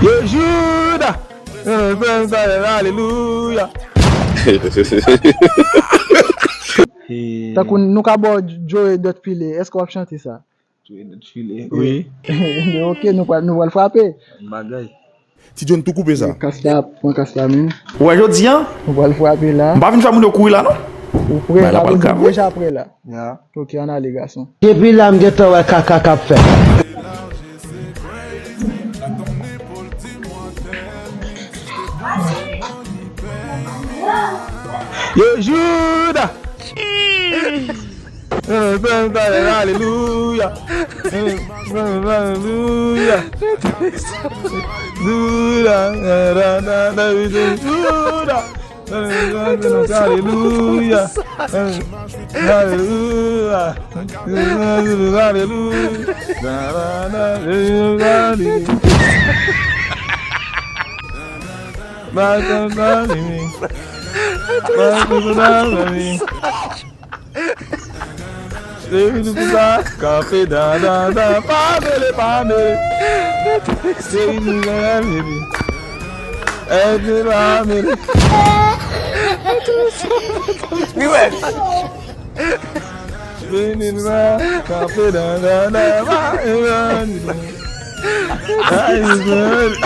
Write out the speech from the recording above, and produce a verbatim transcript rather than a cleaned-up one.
Yo Jouda! Alelouya! Tankou nou ka ba w Joe dòt pile, èske w ap chante sa? Joe dòt pile. Wi. Ok, nou pral nou pral frape. Bagay. Ti John tou koupe sa. Kas la, pran kas la menm. Ou wè jodi an, Nou pral frape la. m pa vin fè moun yo kouri la non. Ou prè Bay la la, pral ou grave, wi. deja prè la. Ya. Ok, ann ale gason. Depi la m gentan wè kaka k ap fèt. Yo Jouda! Alelouya! Alelouya! Jouda! Jouda! Alelouya! Alelouya! Alelouya! Alelouya! Baton sa vini. Baton sa vini. Se vini pou sa. Kanpe dan dan dan. Pa mele, pa mele. Se vini, pa mele. Èske pa mele. Wi wè. Vini la, kanpe dan dan dan. Pa mele. Ay, mele.